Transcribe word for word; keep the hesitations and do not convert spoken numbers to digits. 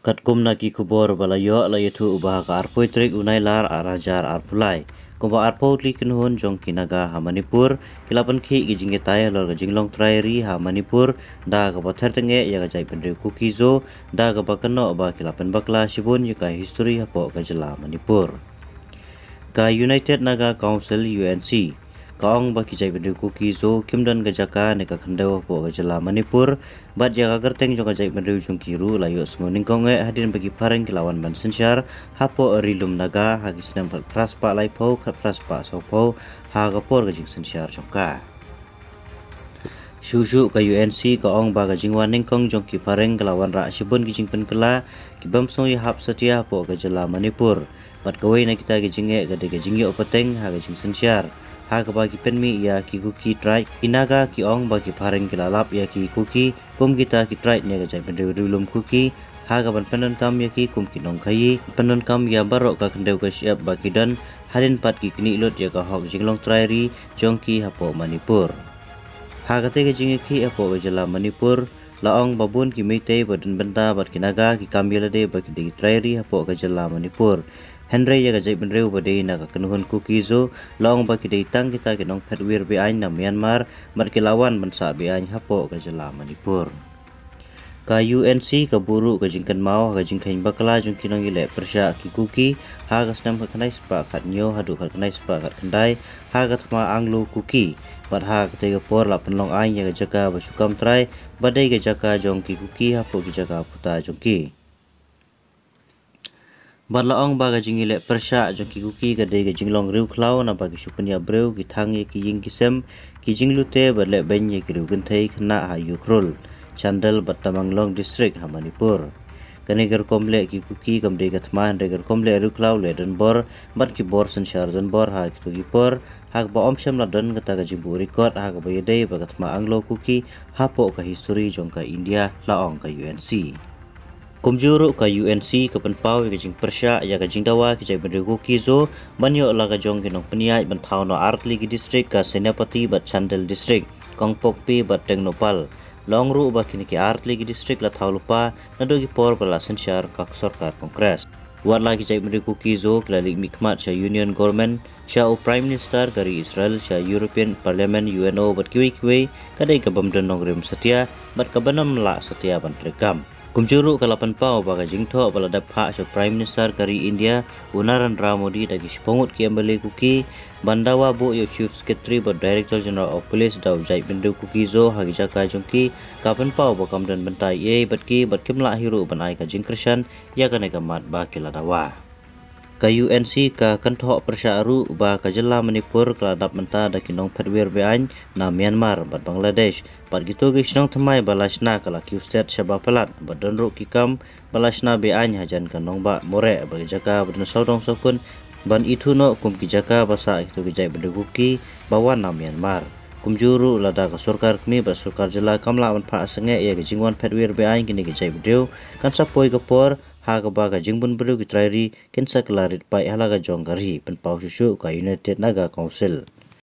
Katkum na ki khubor ba la ïoh, la ïathuh ba ha ka arphew tarik u Nailar ar hajar arphew lai, kumba arphew tylli ki kynhun jong ki Naga ha Manipur ki la pynkhih ki jingïatai halor ka jinglong trai ri ha Manipur da kaba ther tyngeh ïa ka jaitbynriew Kuki-Zo, da kaba kynnoh ba ki la pynbakla shibun ïa ka histori hapoh ka jylla Manipur. Ka United Naga Council, U N C, ka ong ba ki jaitbynriew Kuki-Zo kim don ka jaka ne ka khyndew hapoh ka jylla Manipur, bad ïa ka kyrteng jong ka jaitbynriew jong ki ruh la ïohsngew nyngkong eh hadien ba ki phareng ki la wan ban synshar hapoh Ri Lum Naga ha ki snem khatphra spah laiphew, khatphra spah sawphew, ha ka por ka jingsynshar jong ka. Shuh shuh ka U N C ka ong ba ka jingwan nyngkong jong ki phareng ka la wanrah shibun ki jingpynkylla, ki bym sngew ïahap satia hapoh ka jylla Manipur. Bad kawei na kita ki jingeh ka dei ka jingïoh pateng ha ka jingsynshar, ha kaba ki pynmih ïa ki Kuki tribe. Ki Naga ki ong ba ki phareng ki la lap ïa ki Kuki kum kita ki tribe ne ka jaitbynriew Ri Lum Kuki, ha kaban pyndonkam ïa ki kum ki nongkhaïi, pyndonkam ïa baroh ka khyndew ka shyiap ba ki don, hadien pat ki knieh lut ïa ka hok jinglong trai ri jong ki hapoh Manipur. Ha katei ka jingïakhih hapoh ka jylla Manipur, la ong ba bun ki Meitei ba don bynta bad ki Naga ki kam ïa lade ba ki dei ki trai ri hapoh ka jylla Manipur. Hynrei ïa ka jaitbynriew ba dei na ka kynhun Kuki-Zo, la ong ba ki dei tang kita ki nongphet wir be-aiñ na Myanmar, bad ki la wan ban sah be-aiñ hapoh ka jylla Manipur. Ka U N C ka buh ruh ka jingkynmaw ha ka jingkheiñ bakla jong ki nongïaleh pyrshah ki Kuki ha ka snem khatkhyndai spah khathynñiew haduh khatkhyndai spah khatkhyndai, ha ka thma Anglo Kuki. Bad ha katei ka por la pynlong aiñ ïa ka jaka ba shu kam trai, ba dei ka jaka jong ki Kuki hapoh ki jaka puta jong ki. Bad la ong ba ka jingïaleh pyrshah jong ki Kuki ka dei ka jinglong riewkhlaw, naba ki shu pynïap briew, ki thang ïa ki ïing ki sem, ki jinglute bad leh beiñ ïa ki riew kynthei khynnah ha Ukhrul, Chandel bad Tamenglong district ha Manipur. Kane ka rukom leh ki Kuki kam dei ka thma hynrei ka rukom leh riewkhlaw leh donbor, bad ki bor synshar donbor ha kito ki por, ha kaba ym shym la don kata ka jingbuh record ha kaba ïadei bad ka thma Anglo Kuki hapoh ka histori jong ka India, la ong ka U N C. Kumjuh ruh ka U N C ka pynpaw ïa ka jingpyrshah ïa ka jingdawa ki jaitbynriew Kuki-Zo ban ïoh la ka jong ki nongpynïaid ban thaw noh artylli ki district, ka Senapati bad Chandel district, Kangpokpi bad Tengnoupal. La ong ruh ba kine ki artylli ki district la thaw lypa naduh ki por ba la synshar ka sorkar Congress. Wat la ki jaitbynriew Kuki-Zo ki la leit mihkhmat sha Union Government, sha u Prime Minister ka ri Israel, sha European Parliament, U N O bad kiwei kiwei, ka dei ka bym don nongrim satia bad ka bym lah satia ban treikam. Kumjuh ruh ka la pynpaw ba ka jingthoh ba la dep phah sha u Prime Minister ka ri India, u Narendra Modi, da ki shiphew ngut ki M L A Kuki ban dawa buh ïa u Chief Secretary bad Director General of Police da u jaitbynriew Kuki-Zo ha ki jaka jong ki, ka pynpaw ba kam don bynta ei ei bad ki, bad kim lah hi ruh ban ai ka jingkyrshan ïa kane ka mat ba ki la dawa. Ka U N C ka kynthoh pyrshah ruh ba ka jylla Manipur ka la dap mynta da ki nongphet wir be-aiñ na Myanmar bad Bangladesh, bad kito ki shnong thymmai ba la shna ka la kiew stet shaba palat, bad don ruh ki kam ba la shna be-aiñ hajan ka Nongbah Moreh bad ki jaka ba don sawdong sawkun, ban ithuh noh kum ki jaka ba sah kito ki jaitbynriew Kuki ba wan na Myanmar. Kumjuh ruh lada ka sorkar kmie bad sorkar jylla kam lah ban phah sangeh ïa ka jingwan phet wir be-aiñ kine ki jaitbynriew, kan sa poi ka por ha kaba ka jingbun briew ki trai ri kin sa kylla rit paid ha la ka jong ka ri, pynpaw shuh shuh ka United Naga Council.